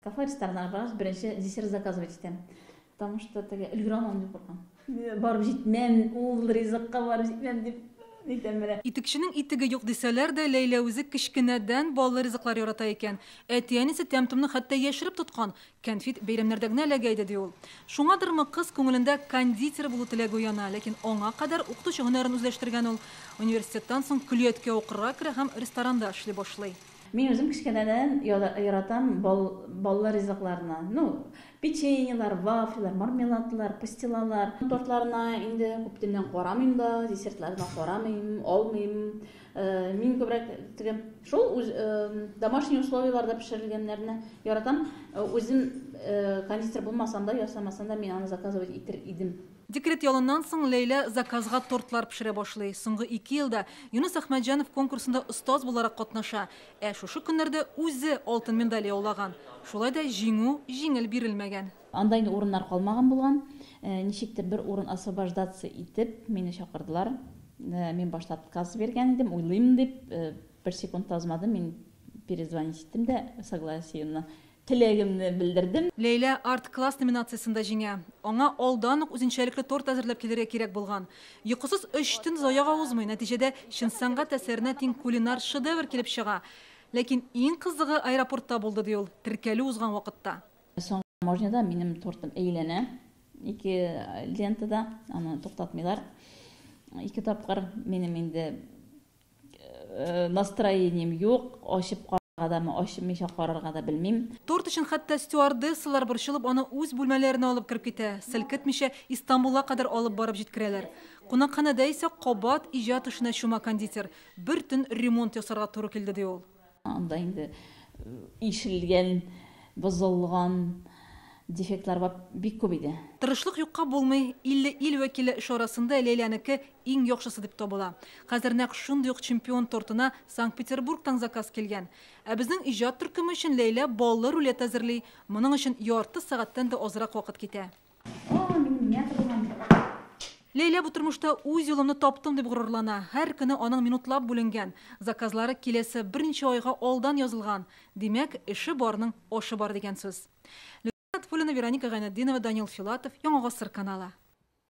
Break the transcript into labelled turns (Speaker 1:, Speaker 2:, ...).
Speaker 1: Кафе, рестораннарга баргач, беренче десерт заказывать итәм. Потому что теге өлгерә алмам дип куркам. Барып җитмәм, ул ризыкка барып җитмәм дип нитәм менә.
Speaker 2: Итекченең итеге юк дисәләр дә, Ләйлә үзе кечкенәдән баллы ризыклар ярата икән. Әти-әнисе тәм-томны хәтта яшереп тоткан. Кәнфит бәйрәмнәрдә генә эләгә иде, ди ул. Шуңадырмы, кыз күңелендә кондитер булу теләге уяна, ләкин аңа кадәр укытучы һөнәрен үзләштергән ул. Университеттан соң көллияткә укырга керә һәм ресторанда эшли башлый.
Speaker 1: Мин үзем кечкенәдән яратам баллы ризыкларны. Ну, печеньелар, вафлилар, мармеладлар, пастилалар. Тортларына инде күптәннән карамыйм да, десертларына карамыйм, алмыйм. Мин күбрәк теге шул үз домашний условияләрдә пешерелгәннәрне яратам. Үзем кондитер булмасам да, ясамасам да, мин аны заказывать итер идем.
Speaker 2: Декрет ялыннан соң Ләйлә заказга тортлар пешерә башлый. Соңгы ике елда Юныс Әхмәтҗанов конкурсында остаз буларак катнаша. Ә шушы көннәрдә үзе алтын медаль яулаган. Шулай да җиңү җиңел бирелмәгән.
Speaker 1: Анда инде урыннар калмаган булган. Ничектер бер урын освобождаться итеп, мине чакырдылар. Мин башта отказ биргән идем, уйлыйм дип, бер секунд та узмады, мин перезвонить иттем дә согласиемне Теләгемне белдердем.
Speaker 2: Ләйлә Арт-класс номинациясендә җиңә. Аңа алдан ук үзенчәлекле торт әзерләп килергә кирәк булган. Йокысыз өч төн заяга узмый, нәтиҗәдә чын сәнгать әсәренә тиң кулинар шедевр килеп чыга. Ләкин иң кызыгы аэропортта булды, ди ул, теркәлү узган вакытта.
Speaker 1: Соңгы таможняда минем тортым әйләнә, ике лентада, аны туктатмыйлар. Ике тапкыр минем инде Настроением юк, ачып карарга дамы, ачмыйча карарга да белмим.
Speaker 2: Торт өчен хәтта стюардессалар борчылып, аны үз бүлмәләренә алып кереп китә, селкетмичә Истанбулга кадәр алып барып җиткерәләр. Кунакханәдә исә кабат иҗат эшенә чума кондитер. Бер төн ремонт ясарга туры килде, ди ул.
Speaker 1: Анда инде ишелгән, бозылган дефектлар бик күп иде.
Speaker 2: Тырышлык юкка булмый, 50 ил вәкиле эше арасында Ләйләнеке иң яхшысы дип табыла. Хәзер нәкъ шундый ук чемпион тортына Санкт-Петербургтан заказ килгән. Ә безнең иҗат төркеме өчен Ләйлә баллы рулет әзерли. Моның өчен ярты сәгатьтән дә азрак вакыт китә.
Speaker 1: О, минем мята булган.
Speaker 2: Ләйлә бу тормышта үз юлымны таптым дип горурлана. Һәр көне аның минутлап бүленгән. Заказлары киләсе берничә айга алдан язылган. Димәк, эше барның ашы бар дигән сүз. Лүзә Нотфуллина, Вероника Гайнетдинова, Данил Филатов, Яңа Гасыр каналы.